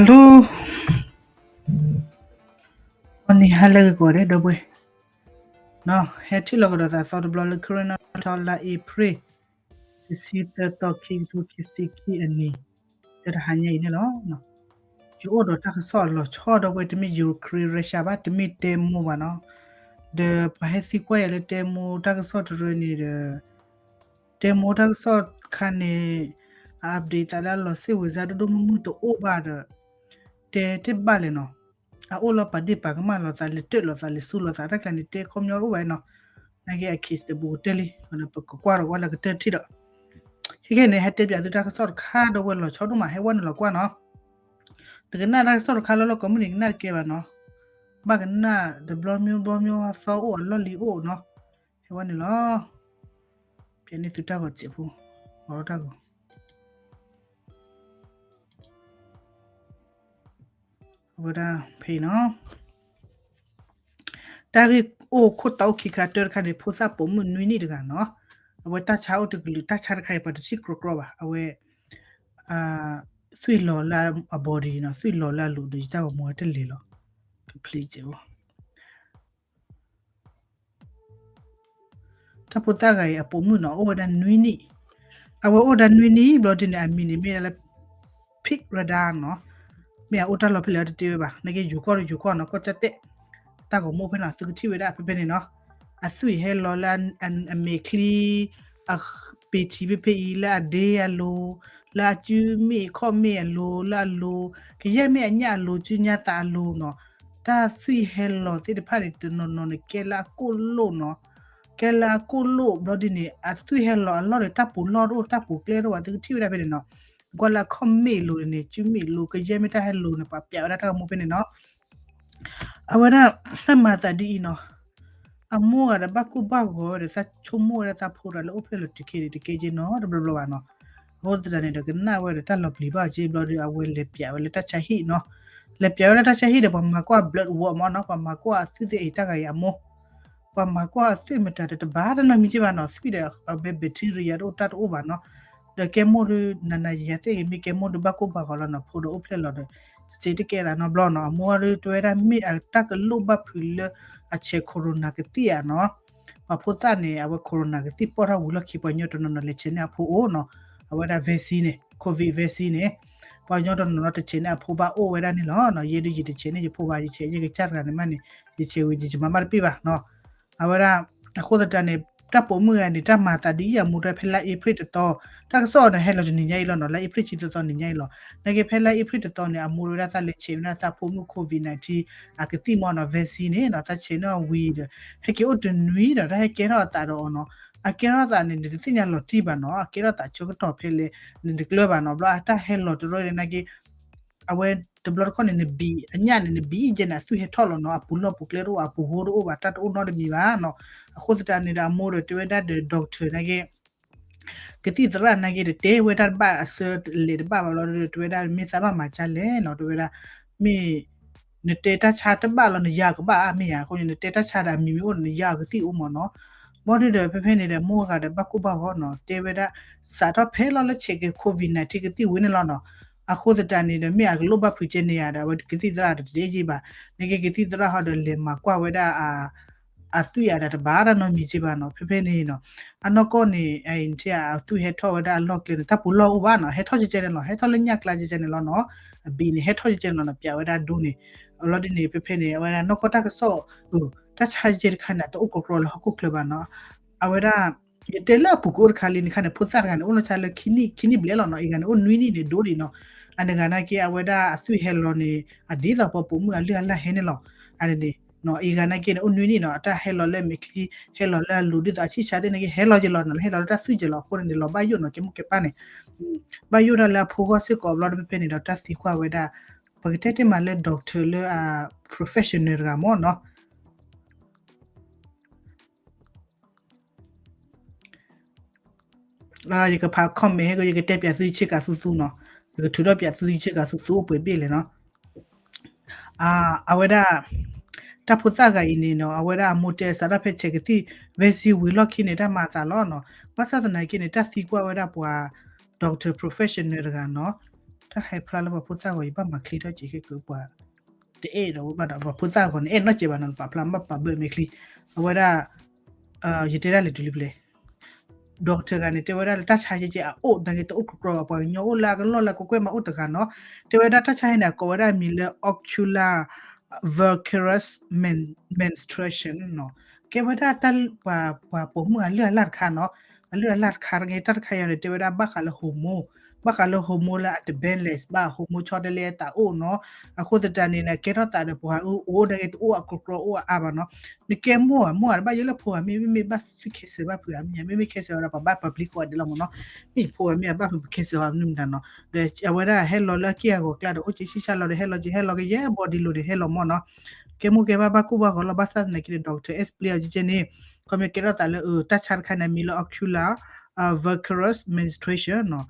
Hello, ဂီၤနံၤဟါလၢအဂ့ၤကိးဂၤဒဲး ဒီပုၢ်ဝဲၢ်, ဟဲထံၣ်လိာ်ကဒီးသးသီတဘျီလၢ ခရံာ်နံၣ်ထီၣ်လါအ့ဖြ့ၣ် တဆံသၢသီ ခံကထိခံဆံခံအနံၤ တဟါညါအံၤန့ၣ်လီၤ. ယအိၣ်ဒီးတၢ်ကစီၣ်အလီၤဆီ ဒီပုၢ်ဝဲၢ်, တမ့ၢ် Ukraine Russia ဘၣ်, တမ့ၢ်တဲမိၢ်ဘၣ်နီၤ. ဒီးပှၤဟဲသံကွၢ်ယၤလၢတဲမိၢ်တၢ်ကစီၣ်တရၢန့ၣ်ဒီး တဲမိၢ်တၢ်ကစီၣ်တခါန့ၣ် အ update သးလၢအလီၤစ့ၣ်ဝဲၤစၢ် ဒိၣ်ဒိၣ်မုၢ်မုၢ်တအိၣ်ဘၣ်ဒီး တဲတ့ၢ်ဘၣ်လဲၣ်နီၤ. အအိၣ်လၢပာ်ဒ့ၣ်ပာ်ကမၣ်လိာ်သး လဲၤတၢၢ်လိာ်သး လဲၤဆူလိာ်သး တၢ်ကျါန့ၣ် တဲခီပညီတအိၣ်ဘၣ်နီၤ. နာ်က့အ case တဘူးကတၢၢ်လံ, ပကကွၢ်ဒီးကွၢ်လၢကတၢၢ်ထံၣ်ဒီး ခဲခဲန့ၣ် ဟဲတဲပၠးသုတၢ်ကစီၣ်တခါ ဒီပုၢ်ဝဲၢ်, လီၤဆီဒိၣ်မး, ဟဲဝဲနုာ်လီၤကွၢ်နီၤ. တကနၣ်တၢ်ကစီၣ်တခါလၢလီၢ်ကိးမုၢ်နံၤ ကနၣ်တကဲဘၣ်နီၤ. ဘၣ်ကနၣ်တဘျီမ့ၢ်ဘျီမ့ၢ် အသီအိၣ်အလီၢ်လံၤအိၣ်နီၤ. ဟဲဝဲနုာ်လီၤ. ပၠးန့ၢ်သုတၢ်ဂီၤစဲးဖိ, ဂီၤလီၤတၢ်ဂီၤ အဝဲဒၣ်ဖဲအံၤနီၤ. တၢ်ဂ့ၢ်အိၣ်ခိၣ်တီအိၣ်ခံခါတၢ်တခါန့ၣ် ဖိသၣ်ပိာ်မုၣ်နွံနံၣ်တဂၤနီၤ. အဝဲတၢ်ဆါအိၣ်တကလုာ်, တၢ်ဆါတခါအံၤ ပှၤတထံၣ်ကြီကြီဘၣ်. အဝဲ သွံၣ်လီၤလၢအ body နီၤ, သွံၣ်လီၤလၢအလိၤဒီး ယတၢ်ဂီၤမူတလဲၤလီၤ. ကဖျံးစဲးဖိ တၢ်ဖိသၣ်ဂၤအံၤအပိာ်မုၣ်နီၤ အိၣ်ဝဲဒၣ်နွံနံၣ်, အဝဲအိၣ်ဒၣ်နွံနံၣ်ဘျီဒ်န့ၣ် အမံၤန့ၣ်မ့ၢ်ဒၣ်လၢ Pete Radar နီၤ, မ့ၢ်အအိၣ်တၢ်လီၢ်ဖဲလဲၣ်အတတဲဝဲဘၣ်, နာ်က့ယိၤကီၢ်ဒီးယိၤကီၢ်နီၤ, ကီၢ်ကၠီၣ်တဲၣ်, တၢ်ဂီၤမူဖဲန့ၣ် သုကထံၣ်ဝဲဒၣ်ဖဲဖဲန့ၣ်နီၤ, အသွံၣ်ဟဲလီၤလၢအမဲာ်ချံ အပ့ၤထံဖဲဖဲအံၤ လၢအဒ့အလိၤ, လၢအစုမ့ၣ်ခီၣ်မ့ၣ်အလိၤ, လၢအလိၤ, ကယဲၢ်မ့ၢ်အညၣ်အလိၤ စုညါသးအလိၤနီၤ, တၢ်သွံၣ်ဟဲလီၤသ့ၣ်တဖၣ်န့ၣ် တနီၤနီၤန့ၣ် ကဲလၢအကိၣ်လိၣ်နီၤ, ကဲလၢအကိၣ်လိၣ်ဘျီဒ်န့ၣ် အသွံၣ်ဟဲလီၤအလီၢ်ဒီး တၢ်ပူၤလီၢ်တအိၣ် တၢ်ပူၤကျဲတအိၣ်ဘၣ် သုကထံၣ်ဝဲဒၣ်ဖဲန့ၣ်နီၤ, ကွၢ်လၢအခီၣ်မ့ၣ်အလိၤန့ၣ် စုမ့ၣ်အလိၤ ကယဲၢ်မ့ၢ်တၢ်ဟဲလိၤန့ၣ် ပှၤပၠးဝဲဒၣ်တၢ်ဂီၤမူဖဲန့ၣ်နီၤ. အဝဲဒၣ် တၢ်မၤသးဒ်အံၤနီၤ, အမိၢ်ဂၤဒီးဘၣ်ကိၢ်ဘၣ်ဂီၤဝဲဒီး သးဆိကမိၣ်ဝဲဒၣ်သးဖိတဂၤလၢအိၣ်ဖျဲၣ်လီၤတုၤခဲအံၤန့ၣ် တကဲက့နီတဘျီဘျီဘၣ်နီၤ. အဃိသတးန့ၣ်ဒီး ကနၣ်ဝဲဒီးတၢ်လီၤပျံၤဘၣ်က့ဘျီဒီး အဝဲလဲၤပၠးဝဲလၢတၢ်ဆါဟံၣ်နီၤ, လဲၤပၠးဝဲလၢတၢ်ဆါဟံၣ်ဒီး ပှၤမၤကွၢ် blood work မ့ၢ်နီၤ, ပှၤမၤကွၢ်အသွံၣ်သ့ၣ်အံၤ တၢ်ဂၤအံၤအမိၢ် ပှၤမၤကွၢ်အသွံၣ်မတၤဒီး တဘၣ်တၢ်နီတမံၤက့ဘၣ်နီၤ, သွံၣ်ဒီးအဝဲ bacteria တအိၣ်တၢ်တအိၣ်ဘၣ်နီၤ. ဒီးကဲမိၢ်ဒီး နၤနၤယၤယၤသ့ၣ်ဂ့ၤ မ့ၢ်ကဲမိၢ်ဒီးဘၣ်ကိၢ်ဘၣ်ဂီၤလီၤနီၤ, ဖိဒီးအိၣ်ဖျဲၣ်လီၤဒီး စ့တကဲသးနီတဘျီနီၤ. အမိၢ်ဒီးတဲဝဲဒၣ်မ့ၢ်အတၢ်ကလိၣ်ဘၣ်ဖုးလၢအဆဲး corona ကသံၣ်ဧါနီၤ. ပှၤဖိသၣ်န့ၣ် အဝဲ corona ကသံၣ်ပီၢ်ထီၣ်ဝံၤလီၢ်ခံ ပှၤကညီတနီၤနီၤလဲၤဆဲးန့ၢ်အဖိအိၣ်နီၤ, အဝဲဒၣ် vaccine န့ၣ် covid vaccine န့ၣ် ပှၤကညီတနီၤနီၤတဆဲးန့ၢ်အဖိဘၣ်အိၣ်ဝဲဒၣ်န့ၣ်လီၤနီၤ. ယဲဒုးယတဆဲးန့ၢ်ယဖိဘၣ်, ယဆဲးယကစၢ်တဂၤန့ၣ်မးန့ၣ် ယဆဲးဝံၤယမၤမးတပ့ၢ်ဘၣ်နီၤ. အဝဲဒၣ် အဃိသတးန့ၣ် တၢ်ပိာ်မုၣ်ဂၤန့ၣ် တၢ်မၤသးဒ်အံၤ အမိၢ်တဲဖဲလါအ့ဖြ့ၣ်တသီ, တၢ်ကစီၣ်န့ၣ် ဟဲလီၤတနံၤညါအံၤလီၤနီၤ, လါအ့ဖြ့ၣ်ဆံသၢသီနံၤညါအံၤလီၤ. နာ်က့ဖဲလါအ့ဖြ့ၣ်တသီန့ၣ် အမိၢ်တဲဝဲဒၣ်သးလဲၤဆဲးဝဲဒၣ်သးဖိမုၣ် covid nineteen အကသံၣ်မ့ၢ်နီၤ, vaccine န့ၣ်နီၤ, သးဆဲးန့ၢ်အီၤဝံၤဒီး ဟဲက့ၤအိၣ်တနွံဒီး တၢ်ဟဲကဲထီၣ်အသးဒီးအီၤနီၤ. အကဲထီၣ်သးန့ၣ် နတသ့ၣ်ညါလီၤတံၢ်ဘၣ်နီၤ, အကဲထီၣ်သးဆၢကတီၢ်ဖဲလဲၣ် နတကျၢၤဘၣ်နီၤ. ဘျီအတၢ်ဟဲလီၤတရၢန့ၣ် နာ်က့ အဝဲတဘျီတခီၣ်န့ၣ် နဘံးအညၣ်န့ၣ် နဘံးအံၤကဲန့ၣ် အသွံၣ်ဟဲထီၣ်လီၤနီၤ, အပူၤလီၢ်ပူၤကျဲတအိၣ်, အပူၤဟိတအိၣ်ဘၣ်, တၢ်တအိၣ်နီတမံၤဘၣ်နီၤ. အဃိသတးန့ၣ်ဒီး အမိၢ်ဒီးတဲဝဲဒၣ်ဒီး doctor နာ်က့ ကသံၣ်သရၣ်နာ်က့ဒီး တဲဝဲတၢ်တဘၣ်အဆၢလဲၤတဘၣ်ဘၣ်လီၤ. တဲဝဲဒၣ်မ့ၢ်သးဘၣ်မၤကၢလဲၣ်နီၤ, တဲဝဲဒၣ် မ့ၢ် နတဲတၢ်ဆါတဘၣ်လီၤ နယၤကဘၣ်အါမ့ၢ်ဧါ, အဃိန့ၣ် နတဲတၢ်ဆါဒီးအမံၤမ့ၢ်အိၣ်ဒီး နယၤအကသံၣ်အိၣ်မ့ၢ်နီၤ. ဘီဒုဒီး ဖဲဖဲန့ၣ်ဒီး မိၢ်ဂၤဒီးဘၣ်ကိၢ်ဘၣ်ဂီၤနီၤ, တဲဝဲဒၣ် စးထီၣ်ဖဲလီၤလၢဆဲးက့ၤ covid nineteen ကသံၣ်ဝံၤန့ၣ်လီၤနီၤ. အဃိသတးန့ၣ်ဒီး မ့ၢ်အကလိၣ်ဘၣ်ဖုးကဲန့ၢ်ဧါဒီး အဝဲကသံၣ်သရၣ်ဒီးတတဲက့ဘၣ်, နာ်က့ကသံၣ်သရၣ်ဟီဒီးလဲၤမၤကွၢ်ဝဲဒၣ် အသွံၣ်အံၤဒီးတဘၣ်တၢ်နီတမံၤက့ဘၣ်နီၤ. ဖဲဖဲန့ၣ်နီၤ အနီၢ်ကီၢ်န့ၣ် အံၤန့ၣ် အသွံၣ်ဟဲထီၣ်ဝဲဒၣ်အလီၢ်ကျဲန့ၣ် တၢ်ပူၤလီၢ်အိၣ်ဘၣ်နီၤ, ဟဲထီၣ်ကဲကဲန့ၣ်လီၤ, ဟဲထီၣ်လၢညၣ်ကျါကဲကဲန့ၣ်လီၤနီၤ. အဘံးန့ၣ် ဟဲထီၣ်ကဲကဲန့ၣ်လီၤနီၤ, ပၠးဝဲဒၣ်ဒိန့ၣ်. အလီၢ်ဒ်န့ၣ် ဖဲဖဲန့ၣ် အဝဲဒၣ်နီၢ်ကီၢ်တၢ်ကစီၣ် တၢ်ဆါကဲတခါန့ၣ် တအိၣ်ကြီကြီလၢဟီၣ်ခိၣ်ချၢဘၣ်နီၤ. အဝဲဒၣ် ယတဲလၢအပူၤကအိၣ်တခါလံန့ၣ်ခါန့ၣ် ဖိသၣ်တဂၤန့ၣ် အိၣ်လီၤဆါလၢခံနံၣ်ဘျဲၣ်လီၤနီၤ, အံၤဂၤန့ၣ် အိၣ်နွံနံၣ်န့ၣ် ဒိဒံးနီၤ. အန့ၣ်ဂၤနာ်က့ အဝဲဒၣ်အသွံၣ်ဟဲလီၤန့ၣ် အဒ်သိးပှၤပိာ်မုၣ်အလုၢ်အလၢ်ဟဲန့ၣ်လီၤ. အန့ၣ် အံၤဂၤနာ်က့န့ၣ် အိၣ်နွံနံၣ်နီၤ, အတၢ်ဟဲလီၤလၢအမဲာ်ချံ ဟဲလီၤလၢအလိၤ ဒ်သိးအဆံၣ်ဆါသ့ၣ်နာ်က့ ဟဲလီၤက့ၤလီၤနီၤ, ဟဲလီၤလၢတၢ်သွံၣ်က့ၤလီၤ. အဃိန့ၣ်န့ၣ် လီၤဘၣ်ယိၣ်နီၤ, ကဲမိၢ်ကဲပၢ်န့ၣ် ဘၣ်ယိၣ်ဒၣ်လၢအဖိဂီၢ်စ့ၢ်ကီးဘျီဒီး ဖဲဖဲန့ၣ်ဒီး တၢ်သံကွၢ်ဝဲဒၣ် ပကတဲတ့ၢ်မးလၢ doctor လၢအ professional တဂၤမ့ၢ်နီၤ. ယကဖး comment ဟဲက့ၤ ယကတဲပၠးသုဆ့ကၤသူသူနီၤ, ယကထုးထီၣ်ပၠးသုဆ့ကၤသူသူအိၣ်ပှဲၤဘ့ၣ်လဲၣ်နီၤ. အဝဲဒၣ် တၢ်ဖိသၣ်ဂၤအံၤန့ၣ်နီၤ အဝဲဒၣ်အမိၢ်တဲစးထီၣ်ဖဲဆဲးကသံၣ် vaccine ဝံၤလီၢ်ခံန့ၣ် တၢ်မၤအသးလီၤနီၤ. ဘၣ်ဆၣ်သနာ်က့န့ၣ် တၢ်သံကွၢ်ဝဲဒၣ်ပှၤ doctor professional တဂၤနီၤ. တၢ်ဟဲဖျါလၢပှၤဖိသၣ်ဂီၤ ယဘၣ်မၤချ့ထီၣ်က့ၤခဲကပှၤ တအဲၣ်ဒီးဝဲဘၣ်ဒီး ပှၤဖိသၣ်ဂီၤန့ၣ် အဲၣ်နီၢ်ကဲးဘၣ်နီၤ ပာ်ဖျါဘၣ်ပာ်ဘၢမဲာ်ချံ အဝဲဒၣ် ယတဲဒၣ်လဲၤတုၤလံဖဲလဲၣ် doctor ဂၤန့ၣ် တဲဝဲဒၣ်လၢတၢ်ဆါကဲကဲအအိၣ် နာ်က့တအိၣ်ကကြီဘၣ် ပှၤကညီအိၣ်လၢအကလီၢ်လၢအကကွဲၢ်မးအိၣ်တဂၤနီၤ တဲဝဲဒၣ်တၢ်ဆါဟဲန့ၣ် အကိးဝဲဒၣ်မံၤလၢ ocular verrucous men- menstruation နီၤ ကဲဝဲဒၣ်တၢ်ပှၤ ပှၤပိာ်မုၣ်အလုၢ်အလၢ်တခါနီၤ အလုၢ်အလၢ်တခါတဂ့ၤ တၢ်တခါအံၤန့ၣ် တဲဝဲဒၣ်ဘၣ်ဃးလၢ hormone ဘၣ်ဃးလၢ hormone လၢအတ balance ဘၣ် hormone ဆီတလဲတၢ်အိၣ်နီၤ အဃိသတးန့ၣ် ကဲထီၣ်သးဒီးပှၤအိၣ်အိၣ်နာ်က့တအိၣ်အကကြီအိၣ်အါဘၣ်နီၤ နကဲမိၢ်ဧါ မိၢ်ဧါ တဘၣ်ယဲလၢဖိဧါ မ့မ့ၢ်ဘၣ်သု cancer ဘၣ်ဖုးဧါ မ့မ့ၢ် cancer ဒီး ပဘၣ်ပာ်ပျံၤဃီဒဲးလီၤမ့ၢ်နီၤ မ့ၢ်ဖိဧါ မ့ၢ်အဘၣ်ဖုး cancer ဧါ မနုၤမတၤနီၤ ဒီးအဝဲဒၣ်ဟဲလီၤလၢအက့ၢ်အဂီၤကျါဒီး အိၣ်က့ၤဆံၣ်ဆါလီၤဒီး ဟဲလီၤက့ၤဟဲလီၤကယဲၢ်ဘီဒံလိၤန့ၣ် ဟဲလီၤမ့ၢ်နီၤ ကဲမိၢ်ကဲဘၣ်ဘၣ်ကိၢ်ဘၣ်ဂီၤလီၤ ဘၣ်ဆၣ်သနာ်က့န့ၣ် doctor explain အီၤကဲကဲန့ၣ် ခီမ့ၢ်ကဲထီၣ်သးလၢ တၢ်ဆါတခါန့ၣ် မံၤလၢ ocular verrucous menstruation နီၤ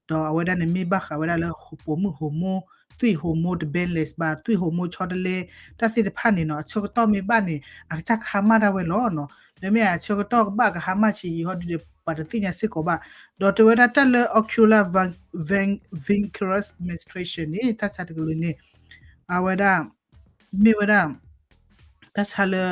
ဒီးအဝဲဒၣ်န့ၣ်မ့ၢ်ဘၣ်ဃးဝဲဒၣ်လၢပိာ်မုၣ် hormone သွံၣ် hormone တ balance ဘၣ် သွံၣ် hormone ဆီတလဲ တၢ်သ့ၣ်တဖၣ်န့ၣ်နီၤ အဆၢကတီၢ်မ့ၢ်ဘၣ်န့ၣ် အကစၢ်ကဟါမၢ်ဒၣ်ဝဲလီၤနီၤ ဒီးမ့ၢ်အဆၢကတီၢ်ကဘၣ်ကဟါမၢ်ဆံး ယံာ်ဟီဒုဒီး ပှၤတသ့ၣ်ညါစ့ၢ်ကီးဘၣ် ဒီးတဲဝဲဒၣ်တၢ်လၢ ocular verrucous menstruation န့ၣ် တၢ်ဆါတကလုာ်န့ၣ် အဝဲဒၣ် မ့ၢ်ဝဲဒၣ် တၢ်ဆါလၢ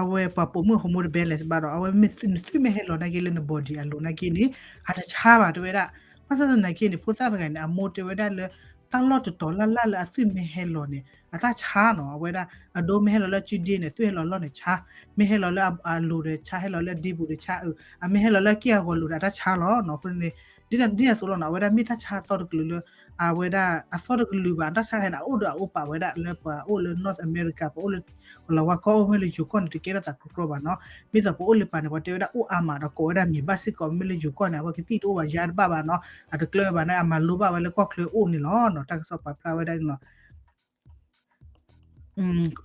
အဝဲပှၤပိာ်မုၣ် hormone တ balance ဘၣ်ဒီး အဝဲမ့ၢ်နသွံၣ်မ့ၢ်ဟဲလီၤနာ်က့လၢန body အလိၤနာ်က့န့ၣ် အတဆါဘၣ်တဲဝဲဒၣ် ဘၣ်ဆၣ်သနာ်က့န့ၣ် ဖိသၣ်တဂၤန့ၣ် အမိၢ်တဲဝဲဒၣ်လၢ တၢ်လီၢ်တတီၤလၢ်လၢ်လၢအသွံၣ်မ့ၢ်ဟဲလီၤန့ၣ် အတၢ်ဆါနီၤ အဝဲဒၣ် အဒိမ့ၢ်ဟဲလီၤလၢအစုဒ့န့ၣ် သွံၣ်ဟဲလီၤလီၢ်န့ၣ်ဆါ မ့ၢ်ဟဲလီၤလၢအလိၤဒီးဆါ ဟဲလီၤလၢအဒ့ပူၤဒီးဆါအၢ အမ့ၢ်ဟဲလီၤလၢအက့ၢ်အဂီၤလိၤဒီးအတၢ်ဆါလီၤနီၤ အဃိန့ၣ် ဒ်န့ၣ်အသိးလီၤနီၤ အဝဲဒၣ်မ့ၢ်တၢ်ဆါအသီတကလုာ်လၢ အဝဲဒၣ်အသီတကလုာ်ဘၣ် တၢ်ဆါဟဲန့ၣ် အအိၣ်ဒီးအအိၣ်ပာ်ဝဲဒၣ်လၢပှၤအိၣ်လၢ North America ပှၤအိၣ်လၢ ကီၤလၤဝါကီၢ်အိၣ်မ့ၢ်လၢယိၤကီၢ်န့ၣ် တကဲထီၣ်သးကြီကြီဘၣ်နီၤ မ့ၢ်သိးပအိၣ်လၢပၤန့ၣ် ပှၤတဲဝဲဒၣ်အိၣ်အါမးဒီးကိးဝဲဒၣ်မံၤဘၣ်စ့ၢ်ကီး မ့ၢ်လၢယိၤကီၢ်န့ၣ် အဝဲကသံၣ်တအိၣ်ဘၣ်ယါတဘၣ်ဘၣ်နီၤ အတကျၢၤဘၣ်န့ၣ် အမၤလိဘၣ်ဝဲလၢကီၢ်ချၢအိၣ်န့ၣ်လီၤနီၤ တၢ်ကစီၣ်ပာ်ဖျါဝဲဒၣ်န့ၣ်လီၤ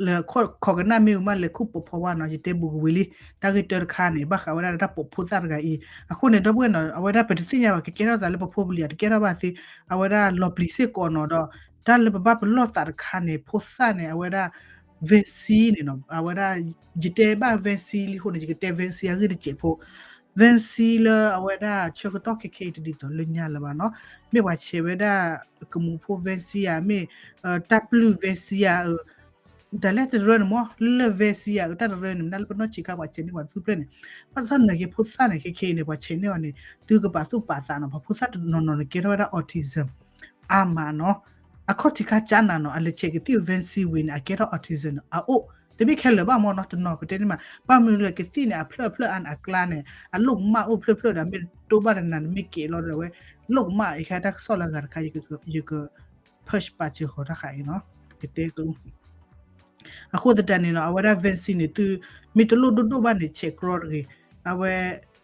လၢခိးကနၣ်မ့ၢ်ဝံၤမးလဲၤခူၣ်ပိာ်ဖီဝါနီၤ ယတဲဘူးကဝံၤလံ တၢ်ဂ့ၢ်တၢတခါန့ၣ် ဘၣ်ဃးဝဲဒၣ်လၢတၢ်ပိာ်ဖိသၣ်တဂၤအံၤ အဃိန့ၣ် ဒီပုၢ်ဝဲၢ်နီၤ အဝဲဒၣ်ပတသ့ၣ်ညါဘၣ် ကကဲထီၣ်သးလၢပဖိပလံၤ တကဲထီၣ်ဘၣ်သ့ အဝဲဒၣ်လီၤပျံၤစ့ၢ်ကီးနီၤဒီး တၢ်လၢပဘၣ်ပလီၢ်သးတခါန့ၣ် ဖိသၣ်န့ၣ် အဝဲဒၣ် vaccine န့ၣ်နီၤ အဝဲဒၣ် ယတဲဘၣ် vaccine လံအဃိန့ၣ် ယကတဲ vaccine အဂ့ၢ်တစဲးဖိ vaccine လၢအဝဲဒၣ်ဆၢကတီၢ်ခဲခဲအံၤတဒ်သိးလၢညါလၢၤဘၣ်နီၤ မ့ၢ်ပှၤဆဲးဝဲဒၣ် ကမူးဖိ vaccine ဧါ မ့ၢ် တၢ်ပျုၢ် vaccine ဧါ တၢ်လၢတရၢန့ၣ်မ့ၢ် လၢ vaccine ဧါ တၢ်တရၢန့ၣ် မ့ၢ်လၢပနီၢ်ဆံးခါပှၤဆဲးန့ၢ်ပှၤတဖုဖျၢၣ်န့ၣ် ဘၣ်ဆၣ်သနာ်က့ဖိသၣ်န့ၣ် ခဲခဲအံၤန့ၣ် ပှၤဆဲးန့ၢ်အီၤန့ၣ် သုကပာ်သူၣ်ပာ်သးနီၤ ပှၤဖိသၣ်တနီၤနီၤန့ၣ် ကဲထီၣ်ဝဲဒၣ် autism အါမးနီၤ အခီၣ်ထံးခါကၠါနၤနီၤ အလဲၤဆဲးကသံၣ် vaccine ဝံၤန့ၣ် အကဲထီၣ် autism အအိၣ် တမ့ၢ်ခဲလၢာ်ဘၣ်မ့ၢ်နီၤ တနီၤကတဲန့ၣ်မး ဘၣ်မနုၤလဲၣ် ကသံၣ်န့ၣ် အဖျၢၣ်အဖျၢၣ်အါန့ၣ် အကျါန့ၣ် အလိၣ်ကမၣ်အိၣ်ဖျၢၣ်ဖျၢၣ်ဒီး မ့ၢ်တိဘၣ်တနၤန့ၣ် မ့ၢ်ကဲၤလီၤဒီးဝဲ လိၣ်ကမၣ် ယခါတၢ်ကစီၣ်လၢအဂၤတခါ ယက push ပာ်စၢၤဃီၤတၢ်ဃာ်အံၤနီၤ ကတဲက အဃိသတးန့ၣ်နီၤ အဝဲဒၣ် vaccine န့ၣ် သုမ့ၢ်တလိၣ်ဒိၣ်ဒိၣ်ဘၣ်န့ၣ် ဆဲးကြီတဂ့ၤ အဝဲ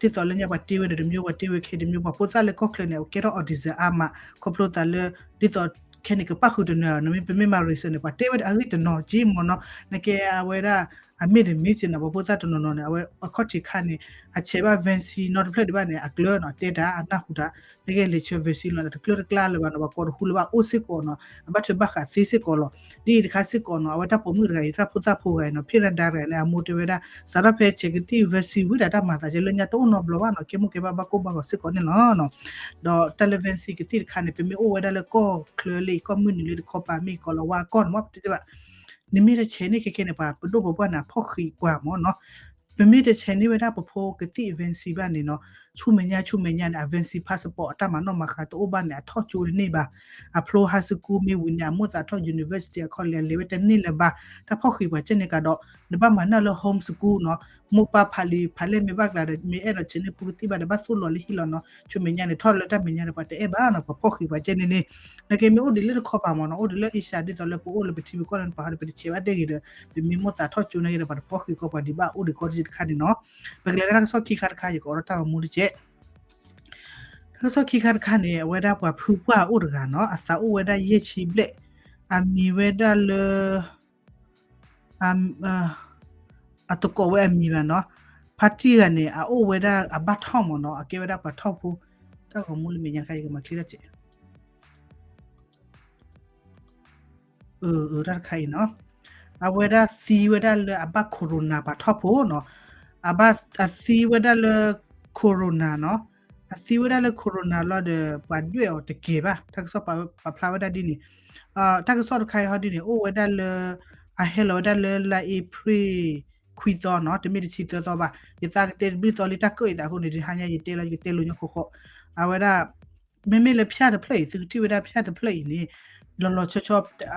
ဒ်သိးလၢညါပှၤတ့ဝဲန့ၣ်တမျိုး ပှၤတ့ဝဲခဲတမျိုး ပှၤဖိသၣ်လၢကီၢ်ချၢန့ၣ် အကဲထီၣ် autism အါမး ခီဖျိသးလၢ ဒ်သိးခဲန့ၣ်ကပၣ်ဃုာ်တနၢၤ နမ့ၢ်ပမ့ၢ်မၤ research န့ၣ် ပှၤတ့ဝဲအဂ့ၢ်တနီၤက့မ့ၢ်နီၤ နကဲအဝဲဒၣ် အမ့ၢ်တမ့ၢ်က့နီၤ ပှၤဖိသၣ်တနီၤနီၤန့ၣ် အဝဲအခီၣ်ထံးခါန့ၣ် အဆဲးဘၣ် vaccine နီတဖျၢၣ်ဒံးဘၣ်န့ၣ် အကျၢၤနီၤ တဲတၢ် အနၢ်ဟူတၢ် နကဲလဲၤဆဲး vaccine လီၤ တကျၢၤတကျါလၢၤဘၣ်နီၤ ပှၤကိးတဟူလၢၤဘၣ်အိၣ်စ့ၢ်ကီးနီၤ အဘၣ်ထွဲဘၣ်ဃးသ့စ့ၢ်ကီးလီၤ ဒ်အံၤတခါစ့ၢ်ကီးနီၤ အဝဲတၢ်ပိာ်မုၣ်တဂၤအံၤ တၢ်ဖိသၣ်ဖိဂၤအံၤနီၤ ဖံးရဒါတဂၤန့ၣ် အမိၢ်တဲဝဲဒၣ် စးထီၣ်ဖဲဆဲးကသံၣ် vaccine ဝံၤဒီး တၢ်မၤသးကဲလၢညါတအိၣ်နီတဘျီဘၣ်နီၤ ကဲမိၢ်ကဲဘၣ်ဘၣ်ကိၢ်ဘၣ်ဂီၤစ့ၢ်ကီးန့ၣ်လီၤ ဒီးတၢ်လၢ vaccine ကသံၣ်တခါန့ၣ် ပမ့ၢ်အိၣ်ဝဲဒၣ်လၢကီၢ်ချၢလၢအံၤ ကီၢ်မုၢ်နုာ်လၢတခီပၤ မ့ၢ်ကီၤလၤဝါကီၢ်န့ၣ်မ့ၢ်ပတဲဘၣ် နမ့ၢ်တဆဲးန့ၢ်ခဲခဲန့ၣ် ပှၤပဒိၣ်ပပှၢ်န့ၣ် အဖီၣ်ဃံးပှၤမ့ၢ်နီၤ ပမ့ၢ်တဆဲးန့ၢ်ဝဲဒၣ်ပဖိကသံၣ် vaccine ဘၣ်န့ၣ်နီၤ ဆူမဲာ်ညါဆူမဲာ်ညါန့ၣ် အ vaccine passport အတၢ်မၤနီၣ်မၤဃါတအိၣ်ဘၣ်န့ၣ် အထီၣ်ကၠိတန့ၢ်ဘၣ် အဖျိ high school မ့ၢ်ဝံၤန့ၣ် အမိၣ်သးထီၣ် university အခီၣ်လဲၤလဲၤဝဲတန့ၢ်လၢၤဘၣ် တၢ်ဖီၣ်ဃံးပှၤကဲန့ၣ်ကဒီး နဘၣ်မၤန့ၢ်လၢ home school နီၤ မိၢ်ပၢ်ဖးလံာ်ဖးလဲၢ်မ့ၢ်ဘၣ်ကျါဒီး မ့ၢ်အဲၣ်ဒိးဆဲးန့ၢ်ဖိကသံၣ်ဘၣ်ဒီး ဘၣ်သိၣ်လီၤလၢဟံၣ်လီၤနီၤ ဆူမဲာ်ညါန့ၣ် ထီၣ်လၢတၢ်မဲာ်ညါဒီး ပှၤတအဲၣ်ဘၣ်နီၤ ပှၤဖီၣ်ဃံးပှၤကဲန့ၣ်န့ၣ် နကဲမ့ၢ်အိၣ်ဒံးလၢတခီပၤမ့ၢ်နီၤ အိၣ်ဒံးလၢ Asia ဒ်သိးလၢပအိၣ်လၢပထံပကီၢ်န့ၣ် ပှၤဟီဒီး ပတဆဲးဘၣ်သ့ၣ်ဂ့ၤဒီး ပမ့ၢ်မိၣ်သးထီၣ်ကၠိန့ၣ်ဂ့ၤဒီး ပှၤတဖီၣ်ဃံးကီးပှၤဒံးဘၣ်အိၣ်ဒံးကီးတက့ၢ်တခါန့ၣ်နီၤ ပကလဲၤလၢတၢ်ကစီၣ်ခံခါတခါ ယကအိးထီၣ်တၢ်ဂီၤမူတက့ၢ် တၢ်ကစီၣ်ခံခါတခါန့ၣ် အဝဲဒၣ်ပှၤဖုပှၢ်အိၣ်တဂၤနီၤ အသးအိၣ်ဝဲဒၣ်ယဲၢ်ဆံဘျဲၣ် အမံၤဝဲဒၣ်လၢ အတကိးဝဲအမံၤဘၣ်နီၤ ဖါတံၢ်ဂၤန့ၣ် အအိၣ်ဝဲဒၣ်အဘၣ်ထီၣ်မ့ၢ်နီၤ အကဲဝဲဒၣ်ပှၤထီၣ်ဖိ တၢ်ဂီၤမူလၢမဲာ်ညါတခါ ယကမၤချ့ထီၣ်က့ၤ တၢ်တခါအံၤနီၤ အဝဲဒၣ်သံဝဲဒၣ်လၢအဘၣ် corona ပှၤထီၣ်ဖိနီၤ အဘၣ်အသံဝဲဒၣ်လၢ corona နီၤ အသံဝဲဒၣ်လၢ corona လီၤဒီး ပှၤဒွဲၣ်အီၤတကဲဘၣ်. တၢ်ကစီၣ်ပာ်ဖျါဝဲဒၣ်ဒ်န့ၣ်, တၢ်ကစီၣ်တခါအံၤဟီဒ်န့ၣ် အိၣ်ဝဲဒၣ်လၢ အဟဲလီၤဝဲဒၣ်လၢလါ April ခွံသီနီၤ, တမ့ၢ်တဆံသၢသီဘၣ်. ယသးကတဲတဘျုးသီလံ တၢ်ကၢၣ်အံၤသးအဃိန့ၣ် တဟါညါယတဲလီၤ ယကတဲလိာ်ညီဃီဃီ, အဝဲဒၣ် မ့မ့ၢ်လၢဖၠၣ်တဖျၢၣ်အံၤ သုကထံၣ်ဝဲဒၣ်ဖၠၣ်တဖျၢၣ်အံၤန့ၣ် လီၤလီၤဆီဆီ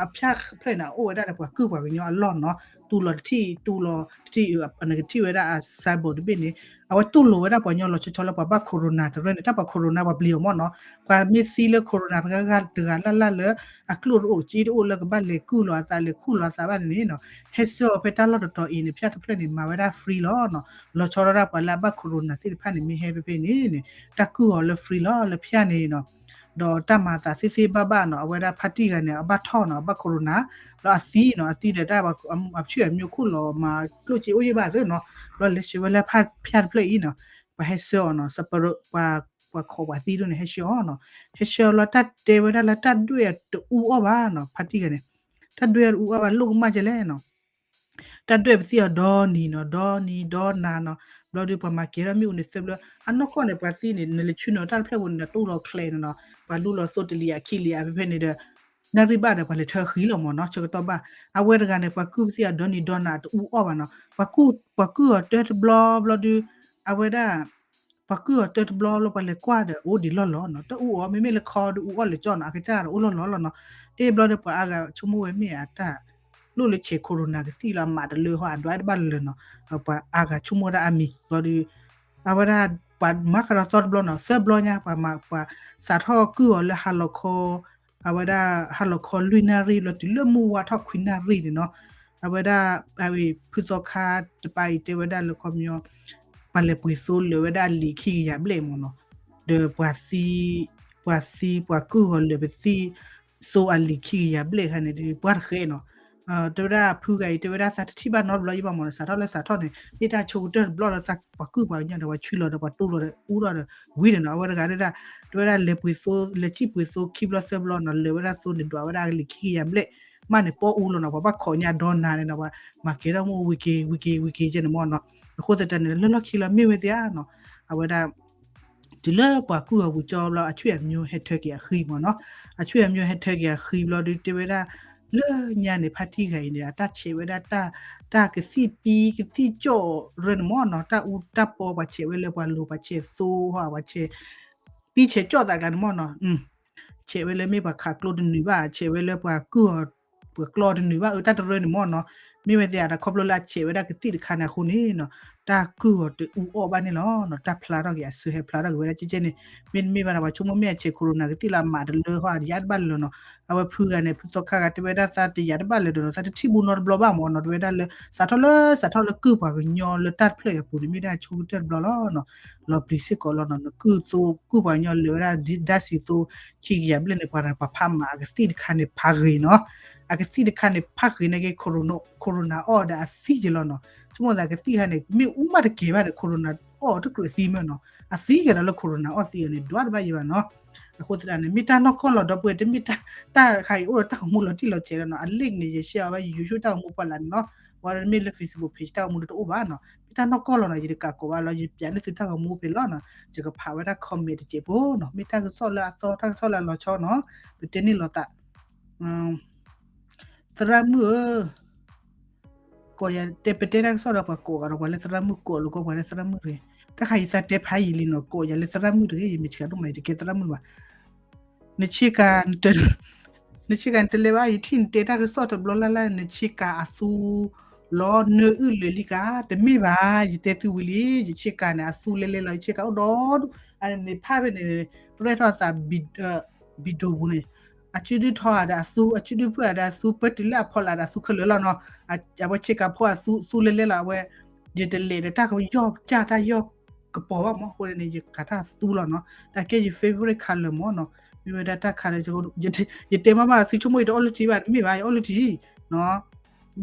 အဖၠၣ်တဖျၢၣ်န့ၣ် အိၣ်ဝဲဒၣ်ဒီးပှၤကုၢ်ပှၤကညီအလီၢ်နီၤ, တူၢ်လီၤတထံၣ် တူၢ်လီၤတထံၣ် နကထံၣ်ဝဲဒၣ်အ symbol တဘ့ၣ်န့ၣ် အဝဲတူၢ်လိာ်ဝဲဒၣ်ပှၤကညီလီၤဆီဆီလၢပှၤဘၣ် corona တရၢန့ၣ် တၢ်ပှၤ corona ပှၤပျံၤအီၤမ့ၢ်နီၤ, ပှၤမ့ၢ်သံလၢ corona တဂၤဂၤလၢ်လၢ်လၢ အကျိၣ်တအိၣ် ကၠ့တအိၣ်လၢကဘၣ်လဲၤကုၢ်လီၤအသး လဲၤခူၣ်လီၤအသးဘၣ်န့ၣ်နီၤ, ဟဲဆှၢအီၤဖဲတၢ်လီၢ်တတီၤအံၤန့ၣ် ဖၠၣ်တဖျၢၣ်န့ၣ် မၤဝဲဒၣ် free လီၤနီၤ, လီၤဆီဒၣ်တၢ်ပှၤလၢအဘၣ် corona သ့ၣ်တဖၣ်န့ၣ် မ့ၢ်ဟဲဖဲဖဲန့ၣ်န့ၣ် တၢ်ကုၢ်အီၤလၢ free လီၤ လၢဖၠၣ်န့ၣ်နီၤ, ဒီးတၢ်မၤအသးသ့သ့ဘၣ်ဘၣ်နီၤ, အဝဲဒၣ်ဖါတံၢ်ဂၤန့ၣ် အဘၣ်ထီၣ်နီၤ, အဘၣ် corona လီၤအသံနီၤ, အသံဒီးတၢ်အဆူၣ်အမျိုးခိၣ်လီၤမၤကျိၣ်စ့အိၣ်ယံၣ်ဘၣ်သ့နီၤ, လီၤလဲၤဆှၢဝဲလၢဖၠၣ်တဖျၢၣ်အံၤနီၤ, ပှၤဟဲဆှၢအီၤနီၤ, ပှၤခိးပှၤသံဒိၣ်န့ၣ် ဟဲဆှၢအီၤနီၤ, ဟဲဆှၢအီၤလီၤ တၢ်တဲဝဲဒၣ်လၢတၢ်ဒွဲၣ်အတအူအီၣ်ဘၣ်နီၤ, ဖါတံၢ်ဂၤန့ၣ် တၢ်ဒွဲၣ်အတအူအီၣ်ဘၣ် လိၣ်ကမၣ်ကလဲၣ်နီၤ တၢ်ဒွဲၣ်ပသံအီၤဒီနံၤနီၤ, ဒီနံၤဒီနၤနီၤ, ဘျီဒီးပှၤမၤကဲထီၣ်မ့ၣ်အူန့ၣ်သၢဘျီ, အနီၢ်ကီၢ်န့ၣ် ပှၤသံန့ၣ် နလဲၤဆူနီၤတၢ်တဖျၢၣ်ပူၤန့ၣ် နတူၢ်လီၤချဲးန့ၣ်နီၤ, ပှၤလူလီၤသိတလံၤအခံလံၤအဖဲဖဲန့ၣ်ဒီး နၣ်ရံၣ်ဘၣ်ဒီးပှၤလဲၤထၢဃံလီၤမ့ၢ်နီၤ, ဆၢကတီၢ်ဘၣ်, အဝဲတဂၤန့ၣ် ပှၤကုၢ်ပသံအီၤဒီနံၤဒီနၤတအူအီၣ်ဘၣ်နီၤ, ပှၤကုၢ်အီၤတၢတဘျီဘျီဒီး အဝဲဒၣ် ပှၤကုၢ်အီၤတၢတဘျီဘျီ ပှၤလဲၤကွၢ်ဒီး အိၣ်ဒံးလီၢ်လီၢ်နီၤ, တအူအီၣ် မ့မ့ၢ်လၢခီဒီးအူအီၣ်လၢကၠီနီၤ, အကစၢ်ဒီးအိၣ်လီၢ်လီၢ်လီၤနီၤ, အ့ၣ်ဘျီဒီးပှၤအါဂၤဆိကမိၣ်ဝဲမ့ၢ်အတၢ် လိၣ်လၢဆဲး corona ကသံၣ်လီၤ အမးတလၢဟီ အဒွးတဘၣ်လၢာ်နီၤ, ပှၤအါဂၤဆိကမိၣ်ဝဲဒၣ်အါမံၤ ဘျီဒီး အဝဲဒၣ် ပှၤမၤဃးဒီးသီတဘျီနီၤ, သၢဘျီညါ ပှၤမၤ ပှၤစးထီၣ်ကုၢ်အီၤလၢဟါလီၤခီ အဝဲဒၣ် ဟါလီၤခီလွံၢ်နၣ်ရံၣ်ဘျီ တုၤလၢမုၢ်ဝါထီၣ်ခွံနၣ်ရံၣ်န့ၣ်နီၤ, အဝဲဒၣ် ဖုသီခါတပၤအံၤတဲဝဲဒၣ်လၢခီပညီ ပှၤလဲၤပှ့ၤသိလၢာ်ဝဲဒၣ်အလံာ်ခံကယၤဘျဲၣ်မ့ၢ်နီၤ, ဒီးပှၤသံ ပှၤသံပှၤကုၢ်အီၤလၢာ်ပသံသိအလံာ်ခံကယၤဘျဲၣ်ခါန့ၣ်ဒီး ပှၤတဃဲနီၤ, တဲဝဲဒၣ်ဖုဂၤအံၤ တဲဝဲဒၣ်သးတထံၣ်ဘၣ်နီတဘျီယံၤဘၣ်မ့ၢ်နီၤ, စးထီၣ်လၢစးထီၣ်န့ၣ် မ့ၢ်တၢ်ဆိကတၢၢ်တဘျီလၢသးပှၤကုၢ်ပှၤကညီဒီးပှၤဆွံလီၤဒီးပှၤတူၢ်လီၤဒီးအူထီၣ်ဒီးဝံၤန့ၣ်နီၤ, အဝဲတဂၤဒၣ် တဲဝဲဒၣ်လဲၤပှ့ၤသိ လဲၤစံၣ်ပှ့ၤသိခံဘျီသၢဘျီနီၤ, လၢာ်ဝဲဒၣ်သိန့ၣ်ဒွးဝဲဒၣ်အလံာ်ခံကယၤဘျဲၣ် မးန့ၣ်ပီၢ်အူလီၤနီၤ, ပှၤဘၣ်ခိးညါဒီနၤန့ၣ်နီၤ, ပှၤမၤကဲထီၣ်မ့ၣ်အူဝံၤက့ၤ ဝံၤက့ၤ ဝံၤက့ၤကဲန့ၣ်မ့ၢ်နီၤ, အဃိသတးန့ၣ် လၢလီၢ်ခံလီၤမ့ၢ်ဝဲသ့ဧါနီၤ, အဝဲဒၣ် တုၤလၢပှၤကုၢ်အီၤဝံၤကၠီဘျီ အဆွံၣ်အမျိုးဟဲထၢက့ၤအဃံမ့ၢ်နီၤ, အဆွံၣ်အမျိုးဟဲထၢက့ၤအဃံဘျီဒီးတဲဝဲဒၣ် လၢညါန့ၣ် ဖါတံၢ်ဂၤအံၤန့ၣ် အတၢ်ဆဲးဝဲဒၣ် တၢ်ကသံၣ်ပံကသံၣ်ကၠီၣ်ရၢန့ၣ်မ့ၢ်နီၤ, တၢ်အူတၢ်ပီပှၤဆဲးဝဲလၢပှၤလိၤ ပှၤဆဲးသိဟီ ပှၤဆဲး ပံဆဲးကၠီၣ်သးကျါန့ၣ်မ့ၢ်နီၤ, ဆဲးဝဲလၢမ့ၢ်ပှၤခးကျိတနုာ်ဘၣ် ဆဲးဝဲလၢပှၤကုၢ်အီၤ ပှၤကျီတနုာ်ဘၣ် အတၢ်တရၢန့ၣ်မ့ၢ်နီၤ, မ့ၢ်ဝဲသ့ၣ်အတၢ်ခီဖျိလၢအဆဲးဝဲဒၣ်ကသံၣ်တခါန့ၣ်အဃိန့ၣ်နီၤ, တၢ်ကုၢ်အီၤတအူအီၣ်ဘၣ်န့ၣ်လီၤနီၤ, တၢ်ဖျါထီၣ်က့ၤဝဲဒၣ်ကဲကဲန့ၣ်, မ့တမ့ၢ်ဘၣ်ဒီး ပှၤဆိကမိၣ်မ့ၢ်အဆဲး corona ကသံၣ်လၢအမးတလၢဟီ အယါတဘၣ်လၢာ်နီၤ, အဝဲဖုဂၤန့ၣ် ဖုသီခါဂၤတဲဝဲဒၣ်သးတယၤတဘၣ်လၢာ်ဒီးနီၤ, သးတထံၣ်ဘူးနီတဘျီဘၣ်မ့ၢ်နီၤ, တဲဝဲဒၣ်လၢ စးထီၣ်လၢစးထီၣ်လၢကုၢ်ပှၤကညီလၢတၢ်တဖျၢၣ်အံၤအပူၤန့ၣ် မ့ၢ်ဒၣ်ဆိကတၢၢ်တဘျီလီၤနီၤ, လီၤပျံၤစ့ၢ်ကီးလီၤနီၤ, နကုၢ်သိ ကုၢ်ပှၤကညီလၢာ်ဝဲဒၣ်ဒၣ်စံးသိ ခံကယၤဘျဲၣ်န့ၣ် ပှၤတဂၤပှၤဖးမးအကသံၣ်တခါန့ၣ်ဖးဂ့ၤနီၤ, အကသံၣ်တခါန့ၣ်ဖးဂ့ၤန့ၣ်က့ corona အီၣ်ဒီးအသံက့ၤလီၤနီၤ, ဆိကမိၣ်သးကသံၣ်တခါန့ၣ် မ့ၣ်အူမးတကဲဘၣ်ဒီး corona အီၣ်တကြၢးသံမ့ၢ်နီၤ, အသံက့ၤဒီးလၢ corona အီၣ်သံအီၤန့ၣ် ဒွးတဘၣ်ယံၤဘၣ်နီၤ, အဃိသတးန့ၣ် မ့ၢ်တၢ်နီၢ်ကီၢ်လီၤဒီပုၢ်ဝဲၢ် တမ့ၢ်တၢ်တခါအံၤအိၣ်ဒီးတၢ်ဂီၤမူလီၤတံၢ်လီၤဆဲးလီၤနီၤ, အ link န့ၣ် ယ share အီၤဘၣ် YouTube တၢ်ဂီၤမူဖီလာ်န့ၣ်နီၤ, ဝဲဒၣ်မ့ၢ်လၢ Facebook page တၢ်ဂီၤမူတအိၣ်ဘၣ်နီၤ, မ့ၢ်တၢ်နီၢ်ကီၢ်လီၤနီၤ, ယတကးကိးဘၣ်လီၤ, ယပျးန့ၢ်သုတၢ်ဂီၤမူဖဲလီၤနီၤ, ယကဖးဝဲဒၣ် comment တစဲးဖိနီၤ, မ့ၢ်တၢ်ကစီၣ်လၢအသီ တၢ်ကစီၣ်လၢအလီၤဆီနီၤ, ပတဲန့ၢ်လီၤသး သရၣ်မုၣ်ဧၢ, ကိးယၤတဲပတဲတၢ်ကစီၣ်ဒီးပှၤကိးဂၤဒီးပှၤလၢသရၣ်မုၣ် ကိးလိာ်ကီးပှၤလၢသရၣ်မုၣ်တဂ့ၤ, တၢ်ခါအံၤသးတဲဖးယံာ်လံနီၤ, ကိးယၤလၢသရၣ်မုၣ်တဂ့ၤ, ယမ့ၢ်ဆှၢဒိၣ်မး ယတကဲသရၣ်မုၣ်ဘၣ်, နဆ့ကၤ နတလဲၤဘၣ်, ယထံၣ်နတဲတၢ်ကစီၣ်တဘျီလၢ်လၢ် နဆ့ကၤအသူလီၤ နအုၣ်လၢာ်လံကၤ, တမ့ၢ်ဘၣ်, ယတဲသုဝံၤလံ, ယဆ့ကၤန့ၣ် အသူလဲလဲလီၤ, ယဆ့ကၤအိၣ်ဒီဒူၣ်, အန့ၣ်ဖးဖဲန့ၣ် ရဲၣ်ထီၣ်သး ဘံဒိၣ်ပူၤန့ၣ်, အစုဒုထီၣ်ဧါဒီးအသူ, အစုဒုဖုၣ်ဧါဒီးအသူ, ပတုၤလၢအဖီလာ်ဒီးအသူခဲလၢာ်လီၤနီၤ, အဝဲဆ့ကၤဖိအသူ သူလဲလဲလီၤ, အဝဲ ယတလဲၤဒီးတၢ်ကယီၢ်ကၢ်တၢ်ယီၢ်ကပီၤဘၣ်မး, အဃိန့ၣ် ယကၤတၢ်သူလီၤနီၤ, တၢ်ကဲယ favorite color မးနီၤ, မ့ၢ်ဝဲဒၣ်တၢ်ခါလၢ ယတဲမးမးဒီး သုဆိကမိၣ်အံၤတအီၣ်လုၢ်ထံဘၣ်, တမ့ၢ်ဘၣ်, ယအီၣ်လုၢ်ထံနီၤ,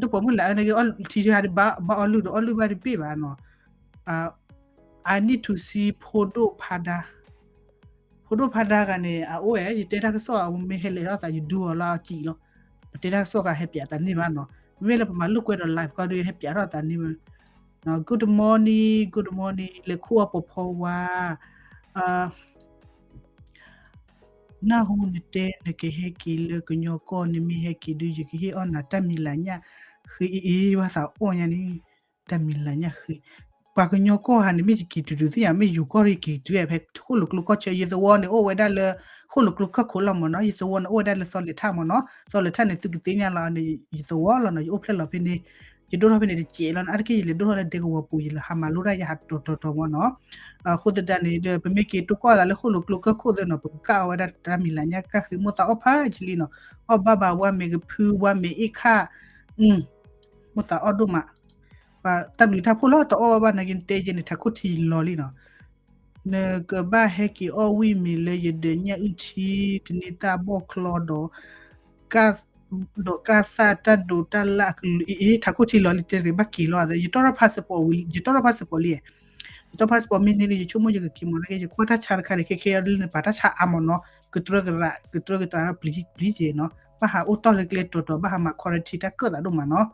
ဒိၣ်ပိာ်မုၣ်လၢအန့ၣ်က့ၤအီၣ်ထံယဟါဒီး ဘၣ်အီၣ်လုၢ်ဒီးအီၣ်လုၢ်ဘၣ်တဘ့ၣ်ဘၣ်နီၤ, I need to see ဖိဒိၣ်ဖါဒါ ဖိဒိၣ်ဖါဒါဂၤန့ၣ် အအိၣ်ဝဲ ယတဲတၢ်ကစီၣ်အမ့ၢ်ဟဲလဲၤထီၣ်သး ယဒူအီၤလၢအစံာ်လီၤ, ပတဲတၢ်ကစီၣ်ခါဟဲပၠးသးန့ၢ်ဘၣ်နီၤ, မ့မ့ၢ်လၢပမၤလိာ်ကွဲဒီး live ခီဒီး ဟဲပၠးထီၣ်သးန့ၢ်ဘၣ်, Good morning, good morning လဲၤခူၣ်အီၣ်ပီၤဖီဝါ, နၢ်ဟူနတဲနကဟဲက့ၤလၢကညီကီၢ် နမ့ၢ်ဟဲက့ၤဒုး ယကဟ့ၣ်အီၣ်နၤတၢ်မံၤလၤညၣ်ဃ့အံၤအံၤ ဘၣ်သးအီၣ်ညါန့ၣ် တၢ်မံၤလၤညၣ်ဃ့ ပှၤကညီကီၢ်ဟးန့ၣ် မ့ၢ်ယက့ၤတုၤတုၤသ့ၣ်ညါ မ့ၢ်ယိၤကီၢ်ရ့ၣ်က့ၤတုၤဖဲဃိၣ်လိာ်ကျိခီၣ်ဆၢ ယသဝီန့ၣ်အိၣ်ဝဲဒၣ်လၢ ဃိၣ်လိာ်ကျိခီၣ်ခိၣ်လီၤမ့ၢ်နီၤ ယသဝီန့ၣ်အိၣ်ဝဲဒၣ်လၢသီလဲၤထၣ်မ့ၢ်နီၤ သီလဲၤထၣ်န့ၣ် သုကသ့ၣ်ညါလီၤန့ၣ် ယသဝီလီၤနီၤ ယအိၣ်ဖျဲၣ်လီၤဖဲန့ၣ် ယဒိၣ်ထီၣ်ဖဲန့ၣ်တစဲးလီၤန့ၣ် အါတက့ၢ်ယလဲၤဒိၣ်ထီၣ်လၢဒဲကဝီၤပူၤ ယလဲၤဟးမၤလိတၢ်ယဟးတီၤတီၤတီၤမ့ၢ်နီၤ အဃိသတးန့ၣ် ပမ့ၢ်က့ၤတိၢ်ကီၢ်သးလၢဃိၣ်လိာ်ကျိခီၣ်ခိၣ်သ့ၣ်နီၤ ပကကၣ်အီၣ်ဝဲဒၣ်တၢ်မံၤလၤညၣ်ကၣ်ဃ့ မိၢ်သးအီၣ်ဖးယံာ်လံနီၤ အီၣ်ဘၣ်ဘၣ်ဝါမ့ၤကဖု ဝါမ့ၤအ့ၣ်ခၣ် မိၢ်သးအီၣ်ဒိၣ်မး တၢ်ဘျုးတၢ်ဖှိၣ်လီၤ တအီၣ်ဘၣ်ဘၣ်နာ်က့ နတဲယဲန့ၣ် ထးခိၣ်ထံလီၤလံနီၤ နကဘၣ်ဟဲက့ၤအီၣ်ဝံၣ်မ့ၤလၢယဒၢးညၣ်အုၣ်ထံ တန့ၢ်သၣ်ဘီၣ်ချီဒီး ကၣ် ဒီးကၣ်သၣ်တၢ်ဒိးတၢ်လၣ်အကလုာ် အ့ ထးခိၣ်ထံလီၤလံ တဲတဂ့ၤ ဘၣ်က့ၤလီၤ ယတီၣ်ထီၣ် passport ဝံၤ ယတီၣ်ထီၣ် passport လံ ယတီၣ် passport မ့ၢ်န့ၢ်လံ ယဆိကမိၣ်ယကက့ၤမ့ၢ်နာ်က့ ယကွၢ်တၢ်ဆါတခါန့ၣ် ခဲခဲအံၤဒ်လၢနပာ်တၢ်ဆါအါမ့ၢ်နီၤ ကတြၢကရၢ ကတြၢကတြၢပျံၤပျံၤက့ၤနီၤ ဘၣ်ဟးအိၣ်တီၢ်လၢကျဲတီၤတီၤ ဘၣ်ဟးမၤ quarantine တၢ်ကၢၣ်သးဒိၣ်မးနီၤ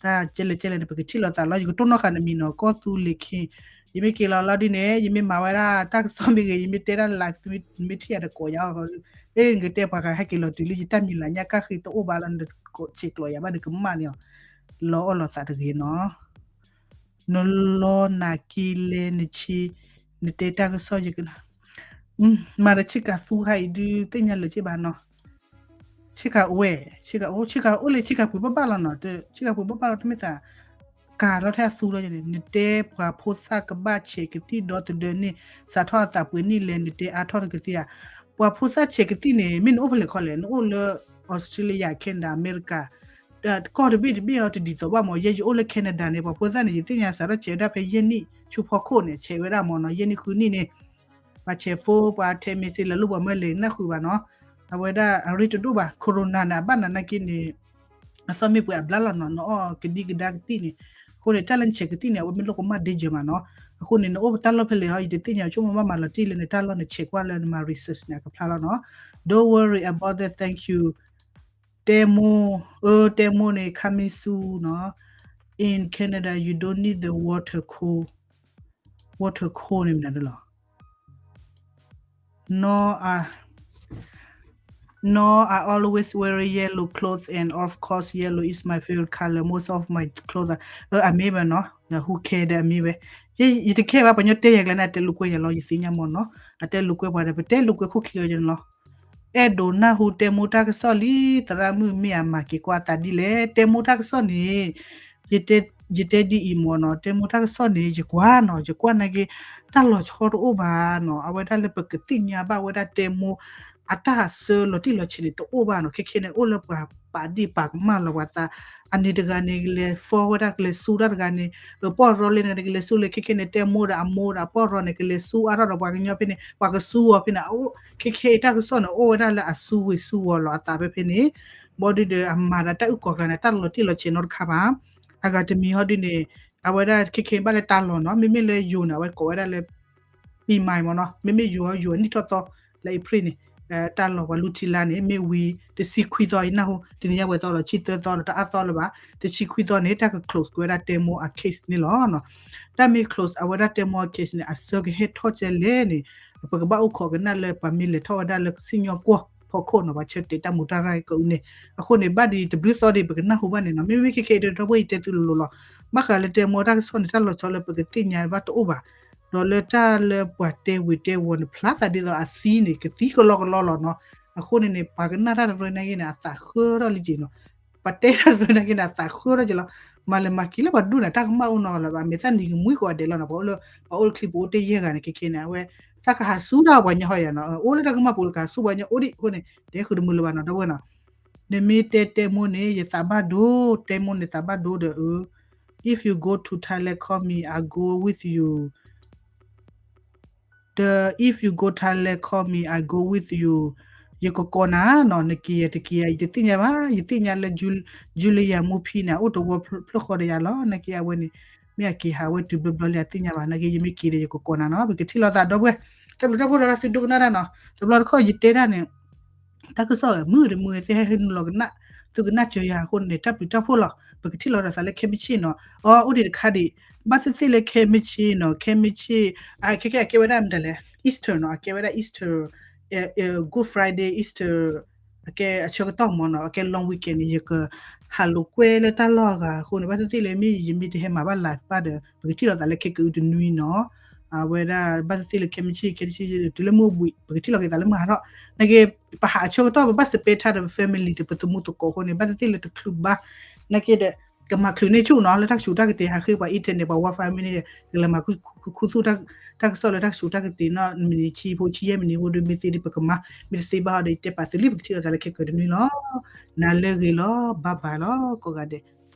တၢ်ကဲလဲၣ်ကဲလဲၣ်န့ၣ် ပကထံၣ်လိာ်သးလီၤ ယကတိၢ်နီၣ်ဃာ်နမံၤနီၤ ကီၢ်သူလ့ၤခ့ ယမ့ၢ်က့ၤလီၤလီၤဒ်န့ၣ် ယမ့ၢ်မၤဝဲဒၣ်တၢ်ကစီၣ်မ့ၢ်ဂ့ၤ ယမ့ၢ်တဲတၢ်လၢ နမ့ၢ်ထံၣ်ယၤတကိးယၤအီၤ အ့ နကတဲပှၤဂၤဟဲက့ၤလီၤတုၤလံ ယတၢ်မံၤလၤညၣ်ကၣ်ဃ့တအိၣ်ဘၣ်လီၤ နဆဲးကျိးယၤဘၣ် နကမၣ်န့ၢ်အီၤ လီၤအီၣ်လီၤသးတဂ့ၤနီၤ နလီနာ်က့လဲၣ်နဆ့ နတဲတၢ်ကစီၣ်ယကနၣ် မၤဒီးဆ့ကၤသူခါအံၤဒုးသ့ၣ်ညါလၢၤက့ဘၣ်နီၤ ဆ့ကၤအိၣ်ဝဲ ဆ့ကၤအိၣ် ဆ့ကၤအိၣ်လၢဆ့ကၤပှ့ၤဘၣ်ဘၣ်လီၤနီၤ ဆ့ကၤပှ့ၤဘၣ်ဘၣ်လီၤ တမ့ၢ်သး ကၤလီၤထဲအသူလီၤန့ၣ် နတဲပှၤဖိသၣ်ကဘၣ်ဆဲးကသံၣ်ဒီသဒၢန့ၣ် စးထီၣ်အသးပှ့ၤနံၣ်လဲၣ် နတဲအါထီၣ်တကသ့ဧါ ပှၤဖိသၣ်ဆဲးကသံၣ်န့ၣ် မ့ၢ်နအိၣ်ဖဲလဲၣ်ခီလဲၣ် နအိၣ်လၢ Australia Canada America ကီၢ်တဘ့ၣ်တဘ့ၣ်အီၤတဒ်သိးဘၣ်မ့ၢ် ယဲယအိၣ်လၢ Canada န့ၣ် ပှၤဖိသၣ်န့ၣ် ယသ့ၣ်ညါစးထီၣ်ဆဲးဝဲဒၣ်ဖဲယဲၢ်နံၣ် ဆူဖီခိၣ်န့ၣ် ဆဲးဝဲဒၣ်မ့ၢ်နီၤ ယဲၢ်နံၣ်ဃုနံၣ်န့ၣ် ပှၤဆဲးဖိ ပှၤထဲး message လၢလိၣ်ပှၤမၢလဲၤနၢ်ဃုာ်ဘၣ်နီၤ အဝဲဒၣ်အရ့တဒိၣ်ဘၣ် corona န့ၣ် အဘၣ်နၤနာ်က့န့ၣ် အသီၣ်မ့ၢ်ပှဲၤအဘျါလီၤနီၤ နအီၣ်ကဒံကဒါကသံၣ်န့ၣ် အဃိန့ၣ် တၢ်လၢနဆဲးကသံၣ်န့ၣ် အဝဲမ့ၢ်လိၣ်ကမၣ် danger မးနီၤ အဃိန့ၣ် နအိၣ်ပတၢ်လီၢ်ဖဲလဲၣ်ဟီ ယတသ့ၣ်ညါ ဆိကမိၣ်ဘၣ်မၤလီၤတံၢ်လၢနတၢ်လီၢ်နဆဲးကွၢ်လၢနမၤ research န့ၣ် အကဖျါလီၤနီၤ Don't worry about that, thank you တဲမိၢ် အၢ တဲမိၢ်န့ၣ် coming soon နီၤ in Canada you don't need the water cold water cold န့ၣ်မနုၤလီၤ No, I, no, I always wear yellow clothes and of course yellow is my favorite color. Most of my clothes are အမ့ၢ်ဝဲနီၤ who care ဒီးအမ့ၢ်ဝဲ ယတ care ဘၣ် ပှၤညီတဲယၤကျဲန့ၣ် အတဲလိာ်ကွဲယၤလီၤ ယသ့ၣ်ညါမ့ၢ်နီၤ အတဲလိာ်ကွဲပှၤဒီး ပတဲလိာ်ကွဲခိၣ်ခံဂၤယၤန့ၣ်လီၤ အဲၣ်ဒိးနၢ်ဟူတဲမိၢ်တၢ်ကစီၣ်လံ သရၣ်မုၣ်မ့ၢ်အမၤက့ၤကွၢ်အသးဒ်လဲၣ် တဲမိၢ်တၢ်ကစီၣ်န့ၣ် ယတဲဒ်အံၤမ့ၢ်နီၤ တဲမိၢ်တၢ်ကစီၣ်န့ၣ် ယကွၢ်နီၤ ယကွၢ်နာ်က့ တၢ်လီၤဆီတအိၣ်ဘၣ်နီၤ အဝဲဒၣ်လၢပကသ့ၣ်ညါဘၣ်ဝဲဒၣ်တဲမိၢ် အတၢ်ဆၢလီၤတံၢ်လီၤဆဲးန့ၣ် တအိၣ်ဘၣ်နီၤ ခဲခဲန့ၣ် အိၣ်လၢပှၤပာ်ဒ့ၣ်ပာ်ကမၣ်လီၤပှၤသး အန့ၣ်တဂၤန့ၣ် ကလဲၤ follow ဝဲဒၣ် ကလဲၤဆူတၢ်တဂၤန့ၣ် ပီၢ်ရီလၢန့ၣ် ကလဲၤဆူလၢ ခဲခဲန့ၣ် တဲမိၢ်ဒီးအမိၢ်ဒီးအပီၢ်ရီန့ၣ် ကလဲၤဆူအါထီၣ်ဒီးပှၤကညီဖဲန့ၣ် ပှၤကဆူအီၤဖဲန့ၣ် အအိၣ် ခဲခဲအံၤတၢ်ကစီၣ်န့ၣ် အိၣ်ဝဲဒၣ်လၢအဆူဝ့ၤဆူဝီၤလီၤအသးဖဲဖဲန့ၣ် ဘီဒုဒီးအမၤဒီးတၢ်အုၣ်ကီၤကျါန့ၣ် တၢ်လီၤတံၢ်လီၤဆဲးနီတခါဘၣ် အဂၤတမံၤဟီဒုန့ၣ် အဝဲဒၣ်ခဲခဲဘၣ်လၢတၢ်လီၤနီၤ မ့မ့ၢ်လၢယိၤန့ၣ် အဝဲကိးဝဲဒၣ်လၢ ပံၤမၤမ့ၢ်နီၤ မ့မ့ၢ်ယိၤ ယိၤအနံၣ်ထီၣ်သီ လၢ April န့ၣ် တၢ်လီၤပှၤလူထံလါန့ၣ် မ့ၢ်ဝံၤတဆံခွံသီ ယနၢ်ဟူ တနံၤညါဝဲသီလီၤ ဆံသၢသီလီၤ တအါသီလၢၤဘၣ် တဆံခွံသီန့ၣ် တၢ်က close ကွံာ်ဝဲဒၣ်တဲမိၢ်အ case န့ၣ်လီၤ. တၢ်မ့ၢ် close အဝဲဒၣ်တဲမိၢ်အ case န့ၣ် အဆၢကဟဲထီၣ်ကဲလဲၣ်န့ၣ် ပကဘၣ်အိၣ်ခိးကနၣ်လၢပှၤမ့ၢ်လဲၤထီၣ်ဝဲဒၣ်လၢစံၣ်ညီၣ်ကွီၢ်ဖီခိၣ်နီၤ ပှၤဆၢတဲာ်တၢ်မူတၢ်ရၢ်ကအုန့ၣ် အဃိန့ၣ် ဘၣ်ဒ်တဘျုးသီဒ်ပကနၢ်ဟူဘၣ်န့ၣ်နီၤ မ့မ့ၢ်ခဲခဲအံၤဒီး ဒီပုၢ်ဝဲၢ်ယတဲသုလိၤလိၤလီၤ ဘၣ်ဃးလၢတဲမိၢ်တၢ်ကစီၣ်န့ၣ် တၢ်လီၤဆီလၢပကသ့ၣ်ညါဘၣ်တအိၣ်ဘၣ် ဒီးလၢတၢ်လၢပှၤတဲဝံၤတဲဝီၤန့ၣ် ဖျါသးဒ်သိးအသံန့ၣ် ကသံကလီကလီလီၤနီၤ အဃိန့ၣ်န့ၣ် ပှၤကနၣ်တၢ်တရၢနာ်က့န့ၣ် အသးဃၢထီၣ်လံက့ၤနီၤ ပှၤတဲတၢ်တရၢနာ်က့န့ၣ် အသးဃၢထီၣ်က့ၤလီၤ မၤလဲၤမၤက့ၤလၢပှၤဒူၣ်န့ၣ် တၢ်ကမၣ်အိၣ်နီတဂၤလၢၤဘၣ် မ့ၢ်သးနံၤကမှံကိးဂၤဒဲးလီၤနီၤ ပှၤအိၣ်လၢ ပှၤအိၣ်လၢချံပအိၣ်တ့ၢ်ယဲၢ်ဂၤန့ၣ် ခဲခဲန့ၣ် အဝဲ တၢ်ကဟးဆူတၢ်ပှၤညီဟီယၤနီၤ အိၣ်လၢတၢ်ကမၣ်ပူၤလၢကဟးဆူပှၤညီအိၣ်ဒံးအဃိန့ၣ် တဲဃုာ်တမုာ်လၢၤဘၣ်နီၤ ဒီပုၢ်ဝဲၢ်နီၤ နမ့ၢ်တဲတဲမိၢ်န့ၣ် ယသးဘၣ်ဒိ တဲမိၢ်န့ၣ်သးဘၣ်ဒိဒီး If you go to Thailand, call me, I go with you. ဒီး if you go Thailand, call me, I go with you. ယကကိးနၤနီၤ နက့ၤယၤတက့ၤယၤ ယတသ့ၣ်ညါဘၣ် ယသ့ၣ်ညါလၢ Julia မူဖံန့ၣ် အိၣ်တဝီဖျၢၣ်ဃီဒီးယၤလီၤ နာ်က့အဝဲန့ၣ် မ့ၢ်အက့ၤဟးဝဲတုၤဘျီဘျီလံ အသ့ၣ်ညါဘၣ် နာ်က့ယမ့ၢ်က့ၤဒီးယကကိးနၤနီၤ ပကထံၣ်လိာ်သးဒီပုၢ်ဝဲၢ် တၢ်ဘျုးတၢ်ဖှိၣ်ဒီးသုဒိကနၣ်တၢ်နီၤ တဘျီတခီၣ်ယတဲတၢ်န့ၣ် တၢ်ကစီၣ်မုာ်တမုာ် သ့ဟဲဟဲနုာ်လီၤကနၣ် သုကနၢ်စၢၤယၤအဃိန့ၣ် တၢ်ပျုၤတၢ်ဖှိၣ်လီၤ. ပကထံၣ်လိာ်သးလၢခဲမုၢ်ဆ့ၣ်နီၤ. အီ အိၣ်ဒံးတခါဒံး, ဘၣ်သ့ၣ်သ့ၣ်လၢခဲမုၢ်ဆ့ၣ်နီၤ, ခဲမုၢ်ဆ့ၣ်, အခဲခဲအကဲဝဲဒၣ်မတၤလဲၣ်, Easter နီၤ, အကဲဝဲဒၣ် Easter, Good Friday, Easter အကဲအဆၢကတီၢ်မ့ၢ်နီၤ, အကဲ long weekend န့ၣ် ယကဟးလိာ်ကွဲလၢတၢ်လီၢ်အဂၤအဃိန့ၣ် ဘၣ်သ့ၣ်သ့ၣ်လၢမ့ၢ်ယမ့ၢ်တဟဲမၤဘၣ် live ဘၣ်ဒီး ပကထံၣ်လိာ်သးလၢခဲကအုတနွံနီၤ. အဝဲဒၣ်ဘၣ်သ့ၣ်သ့ၣ်လၢခဲမုၢ်ဆ့ၣ် ခဲတဆံ တုၤလၢမုၢ်ဘှံး ပကထံၣ်လိာ်က့ၤသးလၢမုၢ်ဟါထီၣ်, နာ်က့ ပဟးအဆၢကတီၢ် ပဘၣ် spend time ဒီး family ဒီး ပသမူသကိးအဃိန့ၣ် ဘၣ်သ့ၣ်သ့ၣ်လၢတချုးဘၣ်, နာ်က့ဒီး ကမၤချုးန့ၢ်ဆူၣ်နီၤ လၢတၢ်ကဆူးတၢ်ကတ့ၤ ဟးဃ့ပှၤ internet ပှၤ wifi မ့ၢ်န့ၣ်ဒီး ကလဲၤမၤခူသူၣ်တၢ်ကစီၣ်လၢတၢ်ကဆူးတၢ်ကတ့ၤနီၤ, မံးနံးဆံဖိဆံယဲၢ်မံးနံးဖိဒီး မ့ၢ်သ့ဒီးပကမၤ, မ့ၢ်တသ့ဘၣ်ဒီး ယတဲပာ်သုလံ ပကထံၣ်လိာ်သးလၢခဲကအုတနွံလီၤ. နၤလၢအဂ့ၤလီၤ, bye bye လီၤ ကိးဂၤဒဲး.